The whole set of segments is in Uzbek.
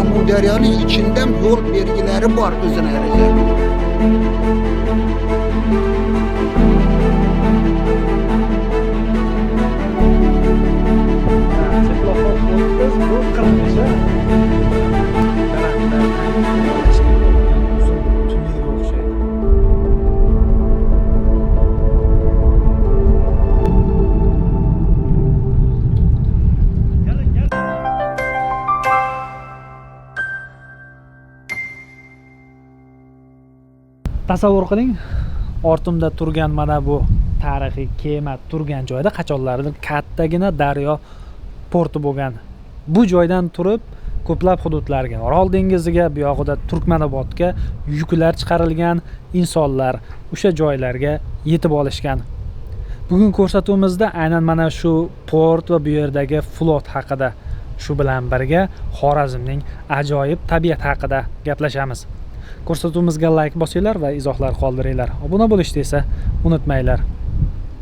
Amudaryoning ichidan yo'l belgilari bor o'zini yarasha. Bu 45 tunnelga o'xshaydi. Tasavvur qiling, ortimda turgan mana bu tarixiy kema turgan joyda qachonlardir kattagina daryo porti bo'lgan. Bu joydan turib ko'plab hududlarga, Orol dengiziga, bu yog'ida Turkmanobodga yuklar chiqarilgan, insonlar o'sha joylarga yetib olishgan. Bugun ko'rsatuvimizda aynan mana shu port va bu yerdagi flot haqida, shu bilan birga Xorazmning ajoyib tabiati haqida gaplashamiz. Ko'rsatuvimizga like bosinglar va izohlar qoldiringlar. Obuna bo'lishni esa unutmanglar.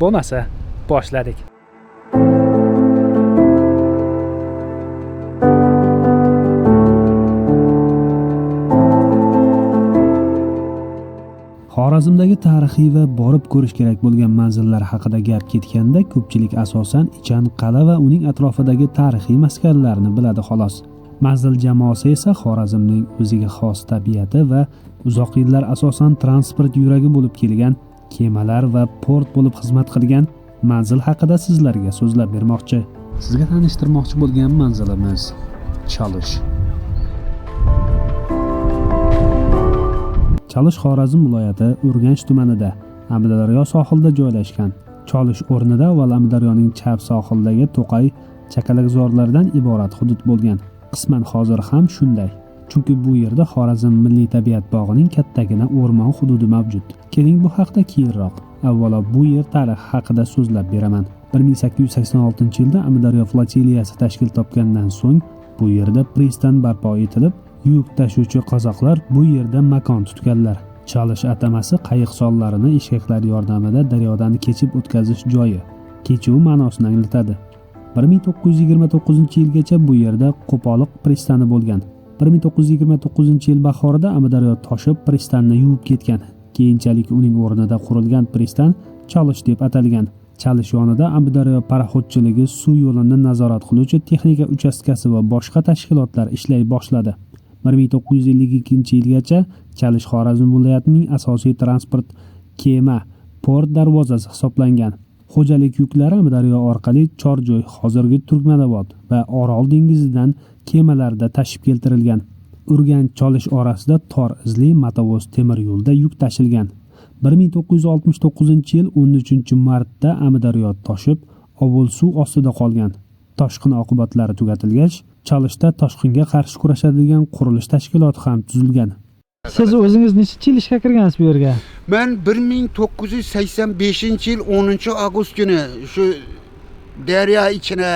Bo'lmasa, boshladik. Xorazmdagi tarixiy va borib ko'rish kerak bo'lgan manzillar haqida gap ketganda ko'pchilik asosan Ichan qal'a va uning atrofidagi tarixiy maskanlarni biladi xolos. Manzil jamoasi esa Xorazmning o'ziga xos tabiati va uzoq yillar asosan transport yuragi bo'lib kelgan kemalar va port bo'lib xizmat qilgan manzil haqida sizlarga so'zlab bermoqchi. Sizga tanishtirmoqchi bo'lgan manzilimiz Chalish. Chalish Xorazm viloyati Urganch tumanida, Amudaryo sohilida joylashgan. Cholish o'rnida avval Amudaryoning chap sohilidagi to'qay chakalakzorlardan iborat hudud bo'lgan. Qisman hozir ham shunday. Chunki bu yerda Xorazm milliy tabiat bog'ining kattagina o'rmon hududi mavjud. Keling bu haqda keyinroq. Avvalo bu yer tarixi haqida so'zlab beraman. 1886-yilda Amudaryo flotiliyasi tashkil topgandan so'ng bu yerda pristan barpo etilib, yuk tashuvchi qozoqlar bu yerda makon tutganlar. Chalish atamasi qayiq sonlarini eshkaklar yordamida daryodan kechib o'tkazish joyi, kechuv ma'nosini anglatadi. 1929-yilgacha bu yerda Qo'poliq pristani bo'lgan. 1929-yil bahorida Amudaryo toshib pristanni yuvib ketgan. Keyinchalik uning o'rnida qurilgan pristan Chalish deb atalgan. Chalish yonida Amudaryo paraxodchiligi suv yo'lini nazorat qiluvchi texnika uchastkasi va boshqa tashkilotlar ishlay boshladi. 1952-yilgacha Chalish Xorazm viloyatining asosiy transport kema port darvozasi hisoblangan. Xo'jalik yuklari Amudaryo orqali Chorjo'y, hozirgi Turkmanobod va Orol dengizidan kemalarda tashib keltirilgan. Urganch Cholish orasida tor izli motovoz temir yo'lda yuk tashilgan. 1969-yil 13-martda Amudaryo toshib, ovul suv ostida qolgan. Toshqin oqibatlari tugatilgach, Cholishda toshqinga qarshi kurashadigan qurilish tashkiloti ham tuzilgan. Siz o'zingiz nechinchi yil ishga kirgansiz bu yerga? Men 1985-yil 10-avgust kuni shu daryo ichine,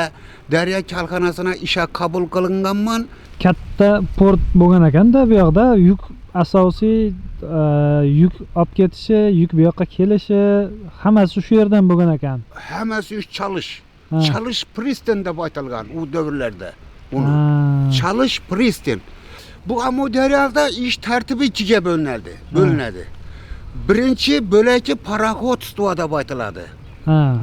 daryo korxonasina ishga qabul qilinganman. Katta port bo'lgan ekanda bu yoqda yuk asosiy yuk olib ketishi, yuk bu yoqqa kelishi hammasi shu yerdan bo'lgan ekan. Hammasi shu Chalish. Chalish pristan deb aytilgan u davrlarda. Uni. Chalish pristan. Bu Amudaryoda ish tartibi ikkiga bo'linadi. Birinchi bo'laki paraxodstvo deb aytiladi.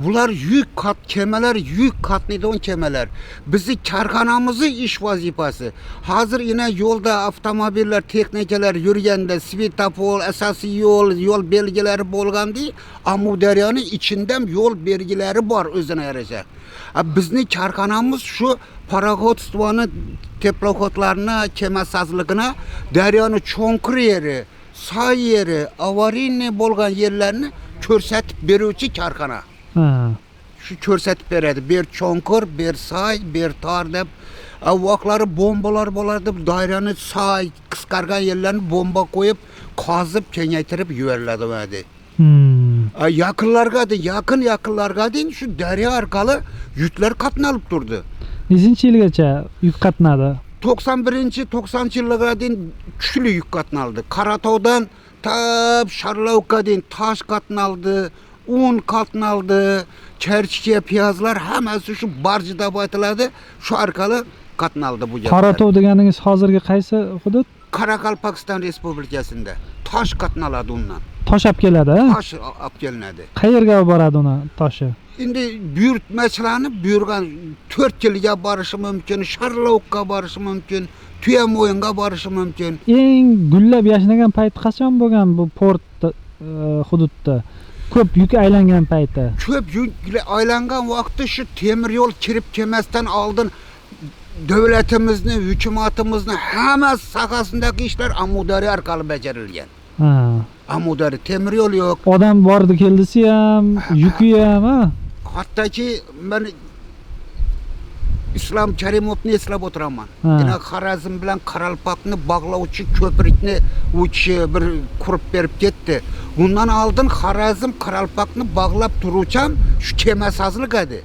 Bular yuk kemalar, yuk qatnaydigan kemalar. Bizni korxonamizni ish vazifasi. Hozir yana yo'lda avtomobillar, texnikalar yurganda svetofor, asosiy yo'l, yo'l belgilari bo'lganda Amudaryoning ichidan yo'l belgilari bor o'zini yarasha. Bizni korxonamiz shu paraxodstvoni, teploxodlarni, kemasazligini daryoni cho'nqir yeri, soy yeri, avariyniy bo'lgan yerlarni ko'rsatib beruvchi korxona. Shu ko'rsatib beradi. Ber cho'nqir, ber soy, ber tor deb. Avvaqlari bombalar bo'lardi. Dairani soy qisqargan yerlarni bomba qo'yib, qazib kengaytirib yuboriladi. Yaqinlarga yaqin yaqinlarga deyin shu daryo orqali yuklar qatnalib turdi. Nechinchi yilgacha yuk qatnadi? 91 90 yillarga deyin kuchli yuk qatnaldi. Qoratovdan tap Sharlovka deyin tosh qatnaldi, un qatnaldi, kartoshka, piyozlar hammasi shu barji deb aytiladi, shu orqali qatnaldi bu gaplar. Qoratov deganingiz hozirgi qaysi hudud? Qoraqalpog'iston Respublikasida tosh qatnaladi undan. Tosh olib keladi, a? Tosh olib kelinadi. Qayerga olib boradi uni toshi? Endi buyurtmachilarni buyurgan 4 yilga borishi mumkin, Sharlovka borishi mumkin, Tuyamo'yinga borishi mumkin. Eng gullab yashnagan payti qachon bo'lgan bu port hududda? Ko'p yuk aylangan payti. Ko'p yuk aylangan vaqtda shu temir yo'l kirib kelmasdan oldin davlatimizni, hukumatimizni hamma sohasidagi ishlar Amudaryo orqali bajarilgan. Amudaryo temir yo'l yo'q. Odam bordi keldisi ham, yuki ham, ha? Hattoki men Islom Karimovni eslab o'tiraman. Yana Xorazm bilan Qoraqalpoqni bog'lovchi ko'prikni u kishi bir qurib berib ketdi. Undan oldin Xorazm Qoraqalpoqni bog'lab turuvchi ham shu kemasozlik edi.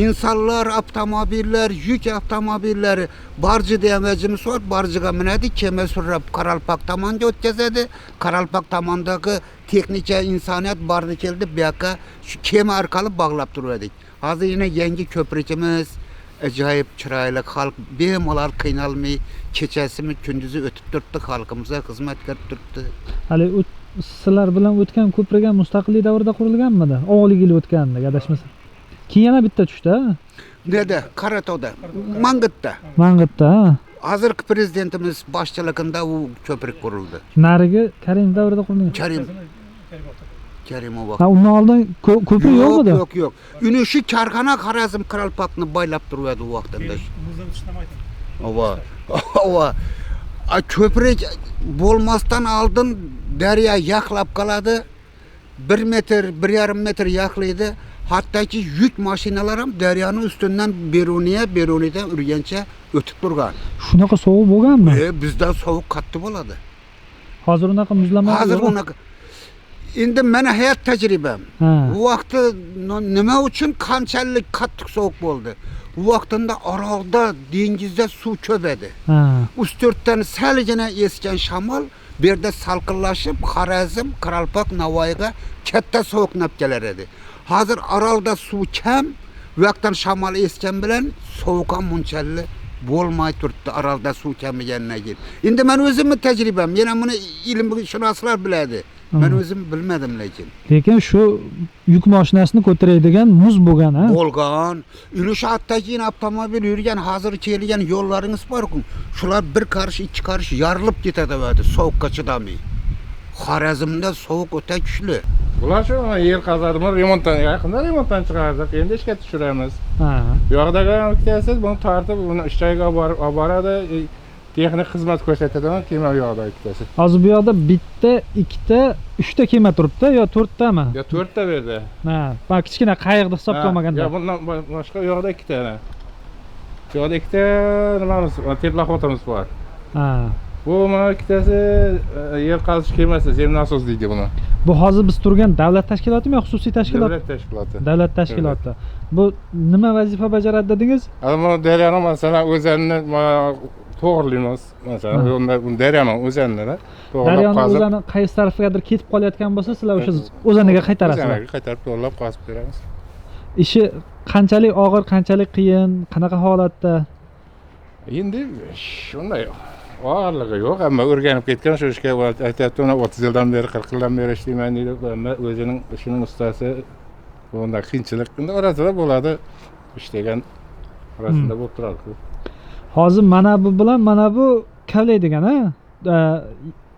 Insonlar, avtomobillar, yuk avtomobillari barji degan vajimiz bor, barjiga minadi, kema surab Qoraqalpoq tomonga o'tkazadi. Qoraqalpoq tomondagi texnika, insoniyat bordi keldi bu yoqqa shu kema orqali bog'lab turardik. Hozir yana yangi ko'prikimiz ajoyib chiroyli, xalq bemalol qiynalmay kechasimi kunduzi o'tib turibdi, xalqimizga xizmat qilib turibdi. Hali sizlar bilan o'tgan ko'prik ham mustaqillik davrida qurilganmidi? Avvalgi yil o'tgandi, adashmasam. Keyin yana bitta tushdi, ha? Nerede? Qoratovda, Mangitda. Mang'itda, ha? Hozirgi prezidentimiz boshchiligida u ko'prik qurildi. Narigi Karim davrida qurilgan. Karimov. Ha, undan oldin ko'prik yo'qmidi? Yo'q, yo'q, yo'q. Uni shu korxona Xorazm Qoraqalpoqni boylab turadi u vaqtida. Ova. Ova. Ko'prik bo'lmasdan oldin daryo yaxlab qoladi. 1 metr, 1,5 metr yaxlaydi. Hattoki yuk mashinalar ham daryoni ustidan Beruniya, Beruniydan Urganchga o'tib turgan. Shunaqa sovuq bo'lganmi? Bizda sovuq qattiq bo'ladi. Hozir unaqa muzlama Hozir yo'q. unaqa. Endi meni hayot tajribam. U vaqtda nima uchun qanchalik qattiq sovuq bo'ldi? U vaqtida Orolda, dengizda suv ko'p edi. Ustyurtdan salgina esgan shamol bu yerda salqinlashib, Xorazm, Qoraqalpoq, Navoiyga katta sovuqni olib kelar edi. Hozir Orolda suv kam, u yoqdan shamol esgan bilan sovuq ham bunchalik bo'lmay turibdi Orolda suv kamigandan keyin. Endi men o'zimni tajribam, yana buni ilmshunoslar biladi. Men o'zim bilmadim lekin. Lekin shu yuk mashinasini ko'taradigan muz bo'lgan, ha? Bo'lgan. Ulush keyin avtomobil yurgan, hozir kelgan yo'llaringiz bor-ku. Shular bir qarish, ikki qarish yorilib ketadi sovuqqa chidamay. Xorazmda sovuq o'ta kuchli. Bular shu yer qazadi, buni remontdan yaqinda remontdan chiqardik, endi ishga tushiramiz. Bu yoqdagi ham ikkitasi buni tortib, uni ish joyiga olib borib olib boradi, texnik xizmat ko'rsatadigan kema u yoqda ikkitasi. Hozir bu yoqda bitta, ikkita, uchta kema turibdi yo to'rttami? Yo to'rtta bu yerda. Ha, mana kichkina qayiqni hisobga olmaganda. Yo bundan boshqa u yoqda ikkita. Bu yoqda ikkita nimamiz, теплоход imiz bor. Bu mana ikkitasi yer qazish kemasi, земнасос deydi buni. Bu hozir biz turgan davlat tashkilotimi yo xususiy tashkilot? Davlat tashkiloti. Davlat tashkiloti. Bu nima vazifa bajaradi dedingiz? Ana bu daryoni masalan o'zanini to'g'rilaymiz. Masalan, unda daryoni o'zanini to'g'rilab Daryoni qazib o'zani qaysi tarafigadir ketib qolayotgan bo'lsa, sizlar o'sha o'zaniga qaytarasizlar. O'zaniga qaytarib to'g'rilab qazib beramiz. Ishi qanchalik og'ir, qanchalik qiyin, qanaqa holatda? Endi shunday og'irligi yo'q, hamma o'rganib ketgan shu ishga. Aytyapti, mana 30 yildan beri, 40 yildan beri ishlayman deydi. Hamma o'zining ishining ustasi. Bunday qiyinchilik endi orasida bo'ladi. Ish degan orasida bo'lib turadi. Hozir mana bu bilan mana bu kavlaydigan, ha?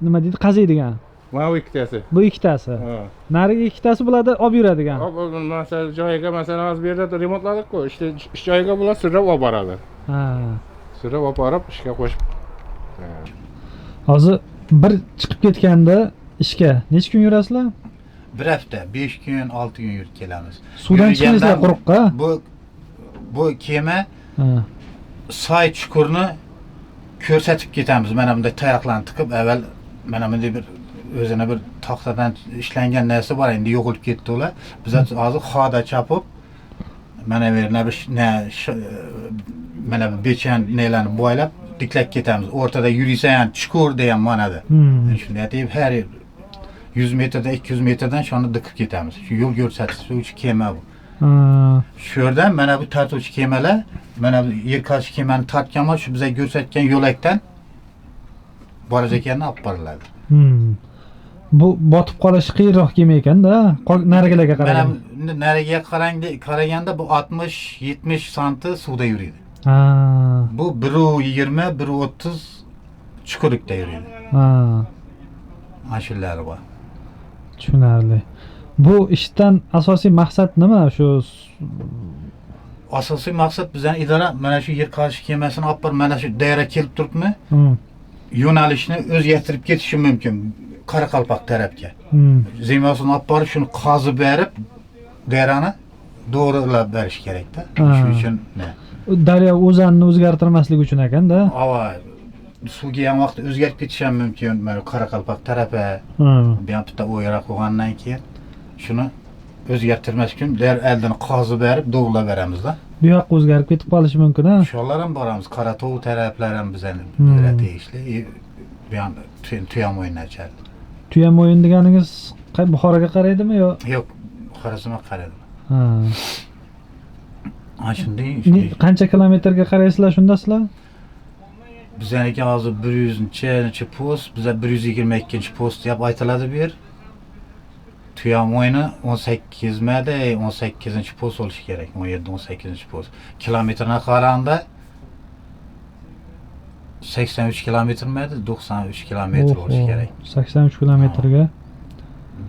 Nima deydi, qaziydigan. Mana bu ikkitasi. Bu ikkitasi. Ha. Narigi ikkitasi bularda olib yuradigan. Masalan, joyiga, masalan, hozir bu yerda remontladik-ku, ish joyiga bular surib olib boradi. Surib olib borib, ishga qo'shib. Hozir bir chiqib ketganda ishga necha kun yurasizlar? Bir hafta, 5 kun, 6 kun yurib kelamiz. Suvdan chiqmaysizlar Yurgandan quruqqa? Bu kema soy chuqurni ko'rsatib ketamiz. Mana bunday tayoqlarni tiqib, avval mana bunday bir o'zini bir taxtadan ishlangan narsa bor, endi yo'qolib ketdi ular. Biz hozir xoda chopib mana bu yerni mana bu bechan nelarni boylab tiklab ketamiz. O'rtada yurisa ham chuqur degan ma'noda. Shunday deb har 100 metrdan 200 metrdan shuni dikib ketamiz. Shu yo'l ko'rsatuvchi kema bu. Shu yerdan mana bu tortuvchi kemalar, mana bu yer qazish kemani tortgan shu bizga ko'rsatgan yo'lakdan borajak yerni olib boriladi. Bu botib qolishi qiyinroq kema ekanda, narigilarga qaraganda. Mana narigiga qaraganda bu 60-70 santi suvda yuradi. Bu 1.20, 1.30 chuqurlikda yuradi. Ana shulari bor. Tushunarli. Bu ishdan asosiy maqsad nima? Shu asosiy maqsad bizning idora mana shu yer qazish kemasini olib borib mana shu daira kelib turibmi? Yo'nalishni o'zgartirib ketishi mumkin Qoraqalpoq tarafga. Zemasini olib borib shuni qazib berib dairani to'g'rilab berish kerakda. Shuning uchun daryo o'zanini o'zgartirmaslik uchun ekanda. Ava suvga ham vaqt o'zgarib ketishi ham mumkin mana Qoraqalpoq tarafi. Bu ham bitta o'yroq bo'lgandan keyin shuni o'zgartirmas uchun oldin qazib berib to'g'rilab beramizda. Bu yoq o'zgarib ketib qolishi mumkin, ha? Shular ham boramiz. Qoratov taraflar ham bizani tegishli. Bu ham Tuyamo'yinni ochadi. Tuyamo'yin deganingiz Buxoroga qaraydimi yo? Yo'q, Xorazmga qaraydi. Ha. Ana shunday. Qancha kilometrga qaraysizlar shunda sizlar? Bizaniki hozir 100 post, biza 122-post deb aytiladi bu yer. Tuyamo'yini 18 mada 18-post bo'lishi kerak. 17-18-post. Kilometrına qaraganda 83 kilometrmidi, 93 kilometr bo'lishi kerak. 83 kilometrga.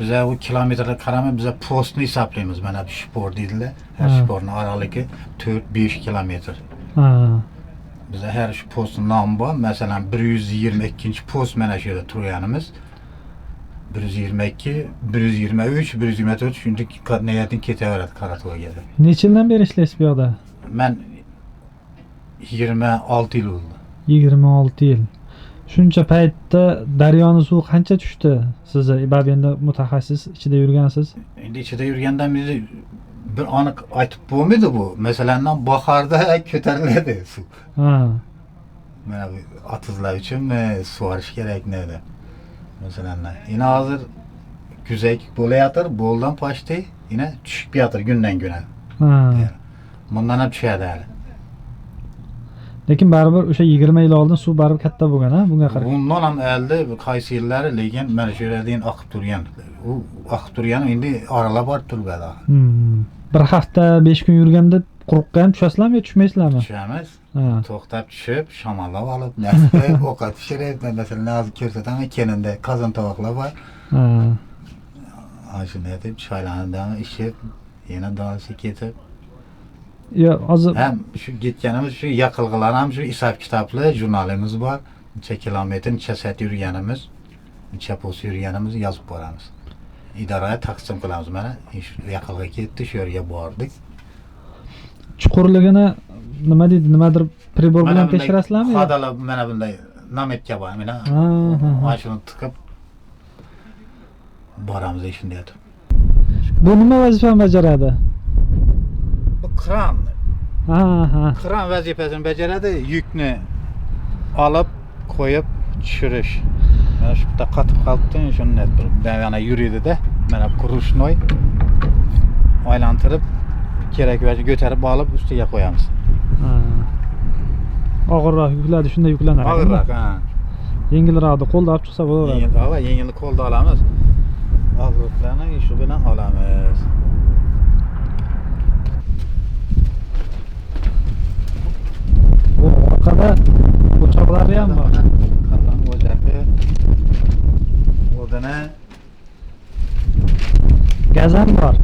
Biza u kilometrga qaramay, biza postni hisoblaymiz. Mana bu shpor deydilar. Har shporning oraligi 4-5 kilometr. Biza har shu postning nomi bor. Masalan, 122-post mana shu yerda turganimiz. 122, 123, 124 shunday niyatin ketaveradi Qoratovga. Necha yildan beri ishlaysiz bu yoqda? Men 26 yil bo'ldi. 26 yil. Shuncha paytda daryoni suvi qancha tushdi? Siz endi mutaxassis ichida yurgansiz. Endi ichida yurgandan beri bir aniq aytib bo'lmaydi bu. Masalan, bahorda ko'tariladi suv. Mana bu otizlar uchunmi sug'orish kerak nedi? Masalan, endi hozir kuzak bo'layotir, bo'ldan pochti, yana tushib yotir kundan kuna. Bundan ham tushadi hali. Lekin baribir o'sha 20 yil oldin suv baribir katta bo'lgan, ha, bunga qaraganda. Bundan ham aldi qaysi yillari, lekin mana shu yerda endi oqib turgan. U oqib turgani endi oralab borib turadi. Bir hafta 5 kun yurganda quruqqa ham tushasizlarmi yo tushmaysizlarmi? Tushamiz. To'xtab tushib, shamollab olib, narsa ovqat pishirib, masalan, hozir ko'rsataman, kelinda qozon tovoqlar bor. Ana shunday deb choylarni ichib, yana dalaga ketib. Yo, hozir ham shu ketganimiz, shu yaqilg'ilar ham shu hisob kitobli jurnalimiz bor. Necha kilometr, necha soat yurganimiz, necha post yurganimizni yozib boramiz. Idoraga taqsim qilamiz. Mana yaqilg'i ketdi, shu yerga bordik. Chuqurligini nima deydi, nimadir pribor bilan tekshirasizlarmi? Xodalab mana bunday nametka bor, mana mana shuni tiqib boramiz shunday etib. Bu nima vazifani bajaradi? Bu kran. Kran vazifasini bajaradi, yukni olib, qo'yib tushirish. Mana shu bitta qotib qolibdi, shuni mana yuradi-da, mana ruchnoy aylantirib kerak vaqtda ko'tarib olib ustiga qo'yamiz. Og'irroq yuklarni shunda yuklanadi. Og'irroq, ha. Yengilroqni qo'lda olib chiqsa bo'laveradi. Yengil, yengilni qo'lda olamiz. Og'irroqlarni shu bilan olamiz. Bu orqada o'choqlari ham bor. Qazon o'choqi, o'dini, gaz ham bor.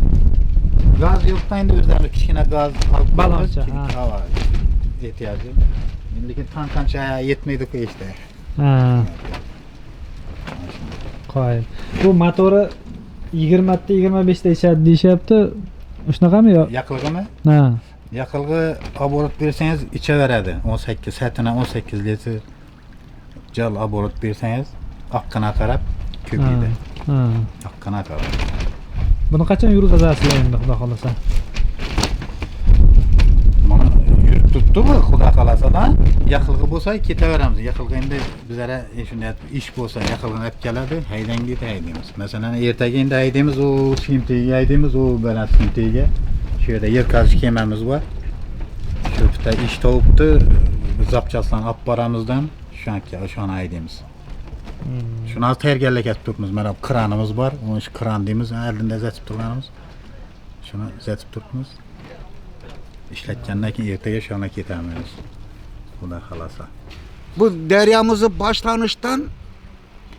Gaz yo'qdan endi o'zlarimiz kichkina gaz olib baloncha, ha. Ehtiyoji. Lekin tanqancha yetmaydi qo'yishda. Ha. Qo'y. Bu motori 20 ta 25 ta ichadi deyishyapti. Shunaqami yo? Yaqilg'imi? Ha. Yaqilg'i oborot bersangiz ichaveradi. 18 satini 18 litr jal oborot bersangiz oqqina qarab ko'paydi. Yoqqan akadi. Buni qachon yurg'izasizlar endi, xudo xolasa? Mana yurib turibdi bu, xudo xolasadan. Yaqilg'i bo'lsa ketaveramiz. Yaqilg'i endi bizlara shunday ish bo'lsa yaqilg'ini olib keladi, haydang deydi, haydaymiz. Masalan, ertaga endi haydaymiz, u Simtiga haydaymiz, u baland Simtiga. Shu yerda yer qazish kemamiz bor. Shu bitta ish topibdi, zapchastdan olib boramizdan, shuni haydaymiz. Shuni hozir tayyorgarlik etib turibmiz. Mana kranimiz bor, uni shu kran deymiz, oldinda uzatib turganimiz. Shuni uzatib turibmiz. Ishlatgandan keyin ertaga shuni ketamiz. Xudo xolasa. Bu daryomizni boshlanishdan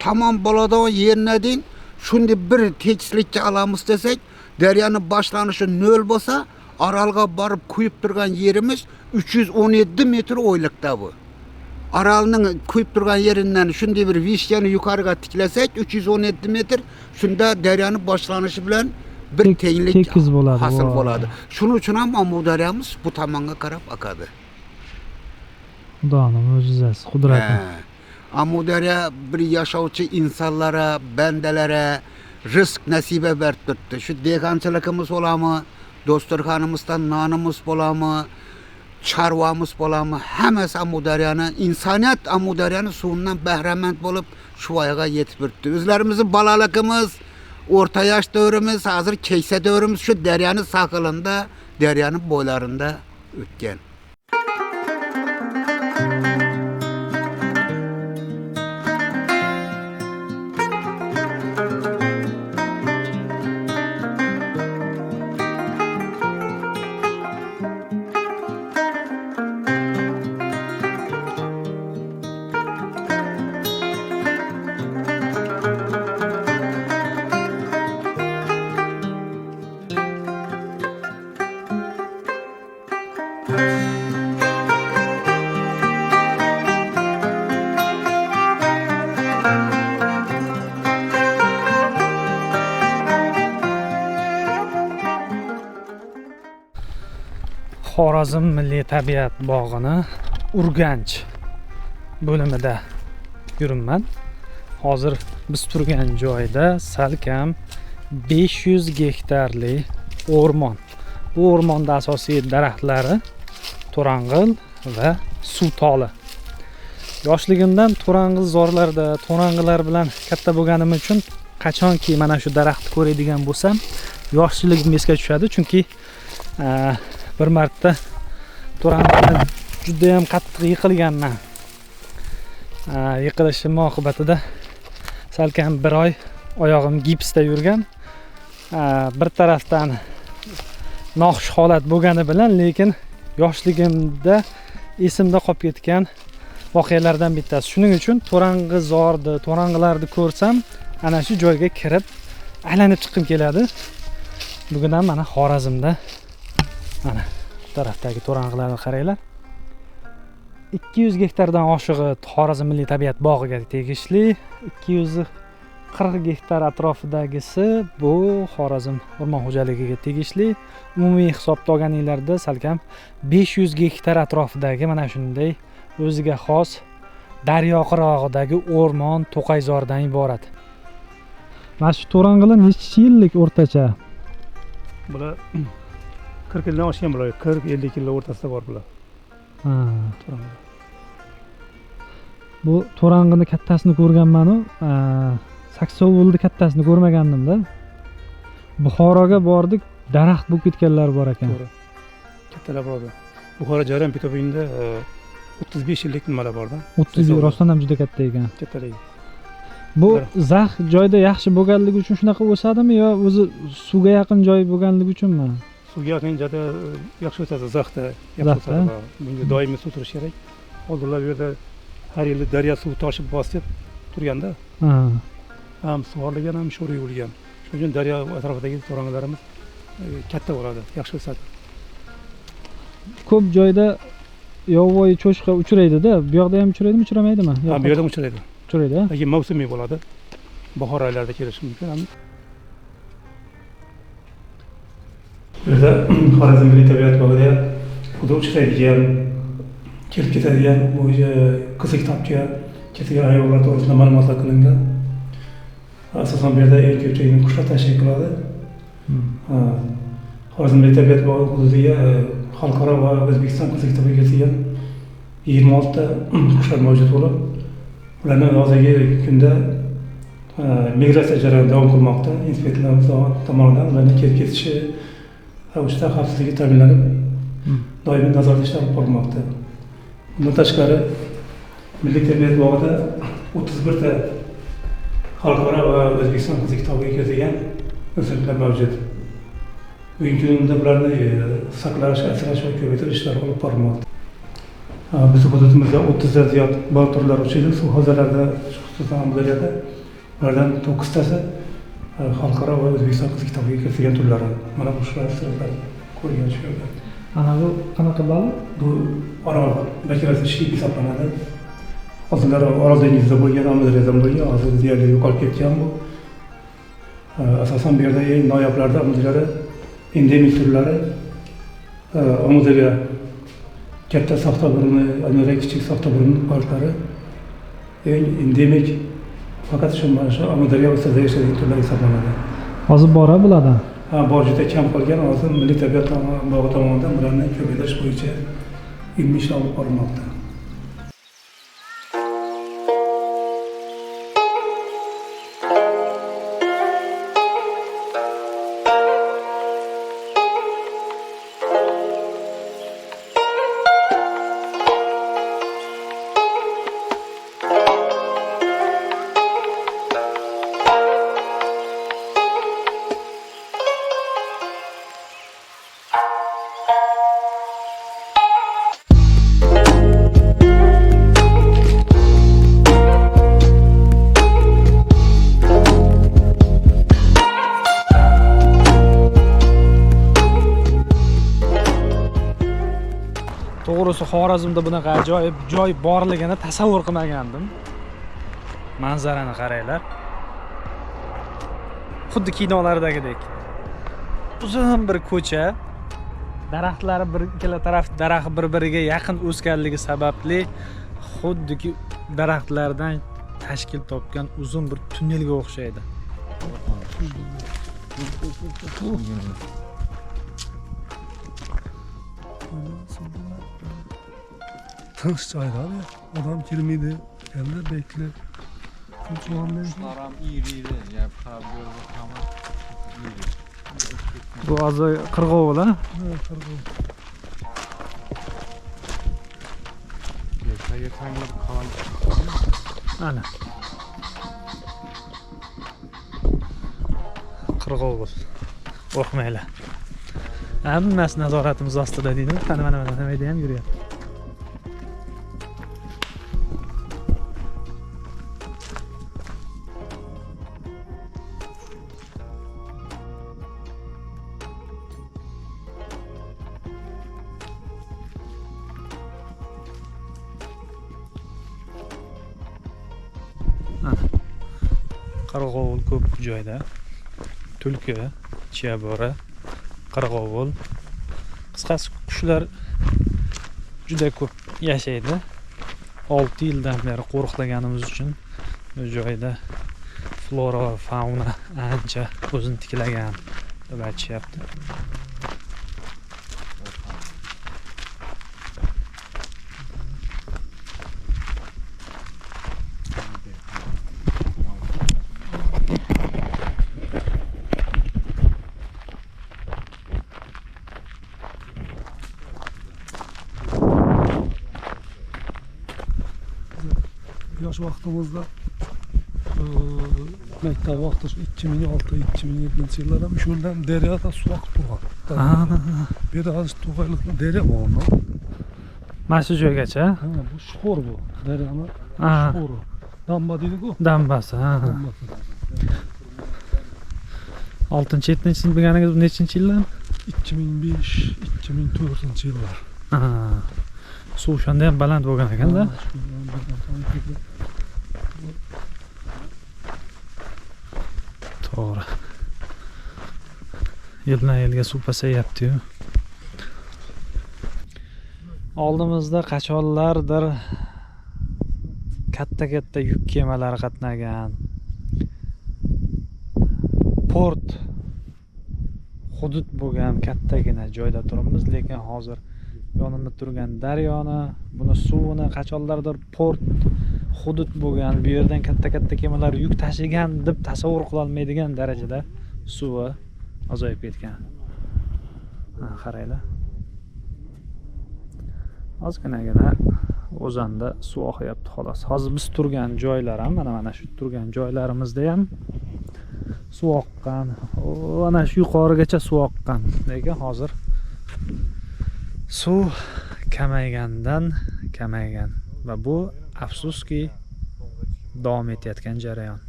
tamom bo'ladigan yeridan shunday bir tekislikka olamiz desak, daryoni boshlanishi 0 bo'lsa, Aralga borib quyib turgan yerimiz 317 metr o'yliqda bu. Aralning quyib turgan yerinden shunday bir vishkani yuqoriga tiklasak 317 metr, shunda daryoni boshlanishi bilan bir tenglik tekis bo'ladi, hosil bo'ladi. Shuning uchun ham Amudaryomiz bu tomonga qarab aqadi. Xudoning mo'jizasi, qudrati. Amudaryo bir yashovchi insonlara, bandalara rizq nasiba berib turibdi. Shu dehqonchiligimiz bo'ladimi, dasturxonimizdan nonimiz bo'ladimi, chorvamiz bo'ladimi, hammasi Amudaryoni, insoniyat Amudaryoni suvidan bahramand bo'lib shu voyaga yetib turibdi. O'zlarimizni bolaligimiz, o'rta yosh davrimiz, hozir keksa davrimiz shu daryoni sohilida, daryoni bo'ylarida o'tgan. Xorazm Milliy tabiat bog'ini Urganch bo'limida yuribman. Hozir biz turgan joyda salkam 500 gektarli o'rmon. Bu o'rmonda asosiy daraxtlari to'rang'il va suv toli. Yoshligimdan to'rang'il zorlarda, to'rang'ilar bilan katta bo'lganim uchun qachonki mana shu daraxtni ko'radigan bo'lsam, yoshligim esga tushadi, chunki bir marta to'rang'ildan juda ham qattiq yiqilganman. Yiqilishim oqibatida salkam bir oy oyog'im gipsda yurgan. Bir tarafdan noxush holat bo'lgani bilan, lekin yoshligimda esimda qolib ketgan voqealardan bittasi. Shuning uchun to'rang'izorni, to'rang'ilarni ko'rsam, ana shu joyga kirib aylanib chiqqim keladi. Bugun ham mana Xorazmda mana bu tarafdagi to'rang'ilarni qaranglar. 200 gektardan oshig'i Xorazm Milliy tabiat bog'iga tegishli, 240 gektar atrofidagisi bu Xorazm o'rmon xo'jaligiga tegishli. Umumiy hisobda olganinglarda salkam 500 gektar atrofidagi mana shunday o'ziga xos daryo qirg'og'idagi o'rmon to'qayzordan iborat. Mana shu to'rang'ilar necha yillik o'rtacha? Bular 40 yildan oshgan bular, 40-50 yil o'rtasida bor bular. Bu to'rang'ini kattasini ko'rganman-u, saksovulni kattasini ko'rmagandim-da. Buxoroga bordik, daraxt bo'lib ketganlar bor ekan. To'g'ri. Kattalar bor. Buxoro jarayon pitobingda 35 yillik nimalar borda. 30 yil rostdan ham juda katta ekan. Kattaligi. Bu zax joyda yaxshi bo'lganligi uchun shunaqa o'sadimi yo o'zi suvga yaqin joy bo'lganligi uchunmi? Suvga yaqin joyda yaxshi o'sadi, zaxda yaxshi o'sadi. Bunga doimiy suv turishi kerak. Oldinlar bu yerda har yili daryo suvi toshib bosib turganda, ham sug'orilgan ham sho'ri yuvilgan. Shuning uchun daryo atrofidagi to'rang'ilarimiz katta bo'ladi, yaxshi o'sadi. Ko'p joyda yovvoyi cho'chqa uchraydi-da, bu yoqda ham uchraydimi, uchramaydimi? Ha, bu yerda ham uchraydi. Uchraydi, ha? Lekin mavsumiy bo'ladi. Bahor oylarida kelishi mumkin. Bu yerda Xorazm Milliy tabiat bog'ida xudo uchraydigan, kelib ketadigan bu Qizil kitobga ketadigan hayvonlar to'g'risida ma'lumotlar qilingan. Asosan bu yerda eng ko'pchilikni qushlar tashkil qiladi. Xorazm Milliy tabiat bog'i hududiga xalqaro va O'zbekiston Qizil kitobiga kiritilgan 26 ta qushlar mavjud bo'lib, ularni hozirgi kunda migratsiya jarayoni davom qilmoqda. Inspektorlarimiz tomonidan ularni kelib ketishi ravishda xavfsizligi ta'minlanib, doimiy nazorat ishlar olib borilmoqda. Bundan tashqari Milliy tabiat bog'ida 31 ta xalqaro va O'zbekiston Qizil kitobiga kiritilgan o'simliklar mavjud. Bugungi kunda bularni saqlash, asrash va ko'paytirish ishlari olib borilmoqda. Bizning hududimizda 30 dan ziyod baliq turlari uchraydi. Suv havzalarida, xususan Amudaryoda ulardan 9 tasi xalqaro va O'zbekiston Qizil kitobiga kiritilgan turlari. Mana bu shular suratlar ko'rgan shu yerda. Ana bu qanaqa baliq? Bu Orol bakirasi ship hisoblanadi. Oldinlari Orol dengizida bo'lgan, Amudaryoda bo'lgan, hozir deyarli yo'qolib ketgan bu. Asosan bu yerda eng noyoblarda Amudaryoda endemik turlari Amudaryo katta soxta burunli, Amudaryo kichik soxta burunli baliqlari eng endemik, faqat shu mana shu Amudaryo ustida yashaydigan turlar hisoblanadi. Hozir bor-a bulardan? Ha, bor, juda kam qolgan. Hozir Milliy tabiat bog'i tomonidan bularni ko'paytirish bo'yicha ilmiy ishlar olib borilmoqda. To'g'risi Xorazmda bunaqa ajoyib joy borligini tasavvur qilmagandim. Manzarani qaranglar. Xuddi kinolardagidek. Uzun bir ko'cha, daraxtlari bir ikkala taraf daraxt bir-biriga yaqin o'sganligi sababli xuddiki daraxtlardan tashkil topgan uzun bir tunnelga o'xshaydi. Tinch joyda odam kirmaydi, endi bekli. Quşlar iri-iri, yani iri. Bu hozir qirg'ovul, ha? Qirg'ovul. Ana. Qirg'ovul. Qo'rqmanglar. Hammasi nazoratimiz ostida deydi. Mana mana mana nimayda ham yuryapti. Qirg'ovul ko'p joyda. Tulki, chiyabori, qirg'ovul, qisqasi qushlar juda ko'p yashaydi. 6 yildan beri qo'riqlaganimiz uchun bu joyda flora va fauna ancha o'zini tiklagan deb aytishyapti. Yosh vaqtimizda maktab vaqti 2006-2007 yillarda shu yerdan daryoda suv oqib turgan. Bu yerda hozir to'g'aylikni daryo bormi? Mana shu joygacha? Ha, bu shuqur bu. Daryoni shuquri. Damba deydi-ku. Dambasi, ha. 6-7 sinf deganingiz bu nechinchi yillar? 2005-2004 yillar. Suv o'shanda ham baland bo'lgan ekanda. To'g'ri. Yildan yilga suv pasayapti-yu. Oldimizda qachonlardir katta-katta yuk kemalari qatnagan. port hudud bo'lgan kattagina joyda turibmiz, lekin hozir yonimda turgan daryoni, buni suvini qachonlardir port hudud bo'lgan, bu yerdan katta-katta kemalar yuk tashigan deb tasavvur qila olmaydigan darajada suvi azayib ketgan. Ha, qaranglar. Ozginagina o'zanda suv oqyapti xolos. Hozir biz turgan joylar ham, mana shu turgan joylarimizda ham suv oqqan. Ana shu yuqorigacha suv oqqan. Lekin hozir suv kamaygandan kamaygan va bu afsuski davom etayotgan jarayon.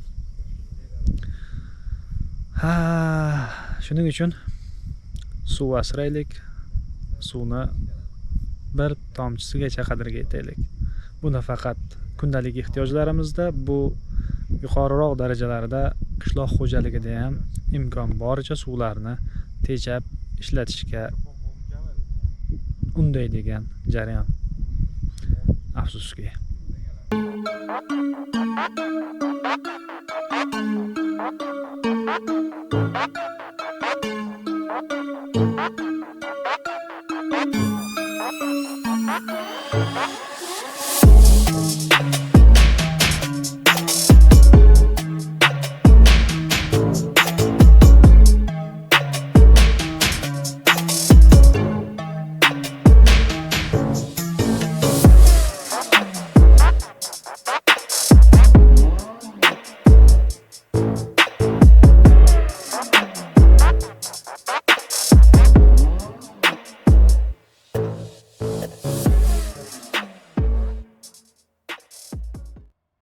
Ha, shuning uchun suv asraylik, suvni bir tomchisigacha qadriga yetaylik. Bu nafaqat kundalik ehtiyojlarimizda, bu yuqoriroq darajalarda qishloq xo'jaligida ham imkon boricha suvlarni tejab ishlatishga undaydigan jarayon. Afsuski.